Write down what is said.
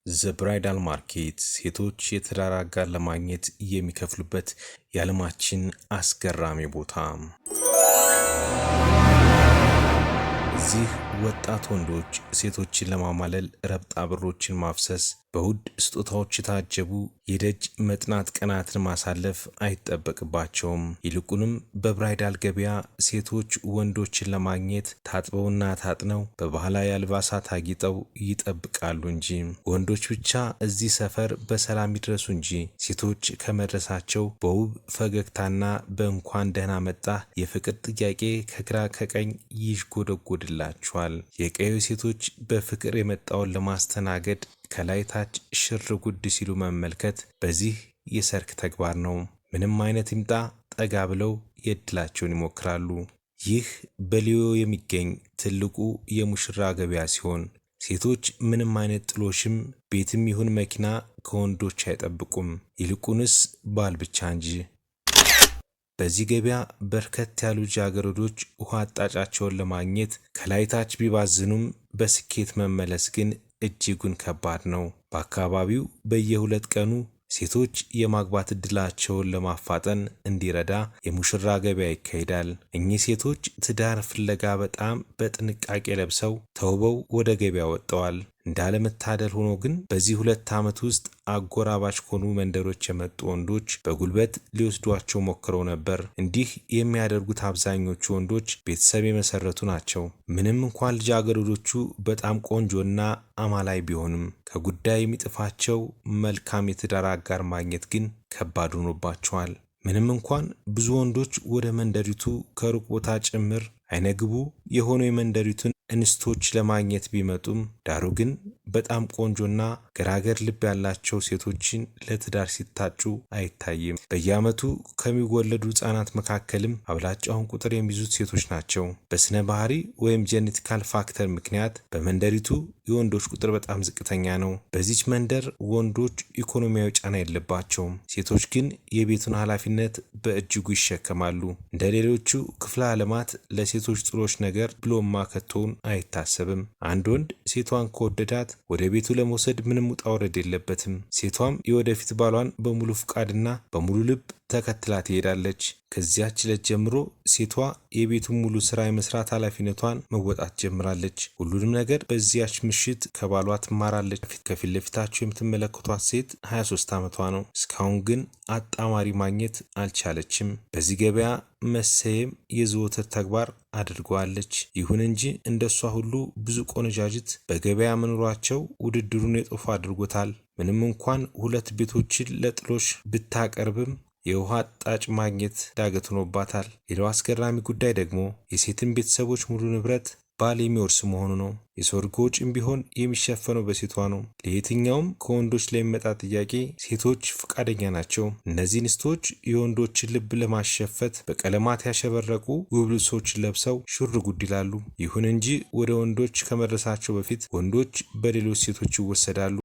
The bridal market፣ ሴቶች የትዳር አጋር ለማግኘት የሚከፍሉበት የዓለማችን አስገራሚ ቦታ። እዚህ ወጣት ወንዶች ሴቶችን ለማማለል ረብጣ ብሮችን ማፍሰስ፣ በውድ ስጦታዎች የታጀቡ የደጅ መጥናት ቀናትን ማሳለፍ አይጠበቅባቸውም። ይልቁንም በ bridal ገበያ ሴቶች ወንዶችን ለማግኘት ታጥበውና ታጥነው በባህላዊ አልባሳት አጊጠው ይጠብቃሉ እንጂ። ወንዶች ብቻ እዚህ ሰፈር በሰላም ይድረሱ እንጂ ሴቶች ከመድረሳቸው በውብ ፈገግታና በእንኳን ደህና መጣህ የፍቅር ጥያቄ ከግራ ከቀኝ ይዥጎደጎድላቸዋል። የቀዩ ሴቶች በፍቅር የመጣውን ለማስተናገድ ከላይ ታች ሽር ጉድ ሲሉ መመልከት በዚህ የሰርክ ተግባር ነው። ምንም አይነት ይምጣ ጠጋ ብለው የእድላቸውን ይሞክራሉ። ይህ በሊዮ የሚገኝ ትልቁ የሙሽራ ገበያ ሲሆን ሴቶች ምንም አይነት ጥሎሽም ቤትም ይሁን መኪና ከወንዶች አይጠብቁም። ይልቁንስ ባል ብቻ እንጂ። በዚህ ገበያ በርከት ያሉ ልጃገረዶች ውሃ አጣጫቸውን ለማግኘት ከላይ ታች ቢባዝኑም በስኬት መመለስ ግን እጅጉን ከባድ ነው። በአካባቢው በየሁለት ቀኑ ሴቶች የማግባት ዕድላቸውን ለማፋጠን እንዲረዳ የሙሽራ ገበያ ይካሄዳል። እኚህ ሴቶች ትዳር ፍለጋ በጣም በጥንቃቄ ለብሰው ተውበው ወደ ገበያ ወጥተዋል። እንዳለመታደል ሆኖ ግን በዚህ 2 ዓመት ውስጥ አጎራባች ከሆኑ መንደሮች የመጡ ወንዶች በጉልበት ሊወስዷቸው ሞክረው ነበር። እንዲህ የሚያደርጉት አብዛኞቹ ወንዶች ቤተሰብ የመሰረቱ ናቸው። ምንም እንኳን ልጃገረዶቹ በጣም ቆንጆና አማላይ ቢሆንም ከጉዳይ የሚጥፋቸው መልካም የትዳር አጋር ማግኘት ግን ከባድ ሆኖባቸዋል። ምንም እንኳን ብዙ ወንዶች ወደ መንደሪቱ ከሩቅ ቦታ ጭምር አይነግቡ የሆኑ የመንደሪቱን እንስቶች ለማግኘት ቢመጡም ዳሩ ግን በጣም ቆንጆና ገራገር ልብ ያላቸው ሴቶችን ለትዳር ሲታጩ አይታይም። በየዓመቱ ከሚወለዱ ሕፃናት መካከልም አብላጫውን ቁጥር የሚይዙት ሴቶች ናቸው። በስነ ባህሪ ወይም genetical factor ምክንያት በመንደሪቱ የወንዶች ቁጥር በጣም ዝቅተኛ ነው። በዚች መንደር ወንዶች ኢኮኖሚያዊ ጫና የለባቸውም። ሴቶች ግን የቤቱን ኃላፊነት በእጅጉ ይሸከማሉ። እንደ ሌሎቹ ክፍለ ዓለማት ለሴቶች ጥሎሽ ነገር ብሎማ ከቶውን አይታሰብም። አንድ ወንድ ሴቷን ከወደዳት ወደ ቤቱ ለመውሰድ ምንም ውጣ ውረድ የለበትም። ሴቷም የወደፊት ባሏን በሙሉ ፍቃድና በሙሉ ልብ ተከትላ ትሄዳለች። ከዚያች ዕለት ጀምሮ ሴቷ የቤቱን ሙሉ ስራ የመስራት ኃላፊነቷን መወጣት ጀምራለች። ሁሉንም ነገር በዚያች ምሽት ከባሏ ትማራለች። ከፊት ለፊታቸው የምትመለከቷት ሴት 23 ዓመቷ ነው። እስካሁን ግን አጣማሪ ማግኘት አልቻለችም። በዚህ ገበያ መሰየም የዘወትር ተግባር አድርገዋለች። ይሁን እንጂ እንደሷ ሁሉ ብዙ ቆነጃጅት በገበያ መኖራቸው ውድድሩን የጦፈ አድርጎታል። ምንም እንኳን ሁለት ቤቶችን ለጥሎሽ ብታቀርብም የውሃ አጣጭ ማግኘት ዳገት ሆኖባታል። ሌላው አስገራሚ ጉዳይ ደግሞ የሴትን ቤተሰቦች ሙሉ ንብረት ባል የሚወርስ መሆኑ ነው። የሰርጉ ወጪም ቢሆን የሚሸፈነው በሴቷ ነው። ለየትኛውም ከወንዶች ለሚመጣ ጥያቄ ሴቶች ፈቃደኛ ናቸው። እነዚህ እንስቶች የወንዶችን ልብ ለማሸፈት በቀለማት ያሸበረቁ ውብ ልብሶችን ለብሰው ሽር ጉድ ይላሉ። ይሁን እንጂ ወደ ወንዶች ከመድረሳቸው በፊት ወንዶች በሌሎች ሴቶች ይወሰዳሉ።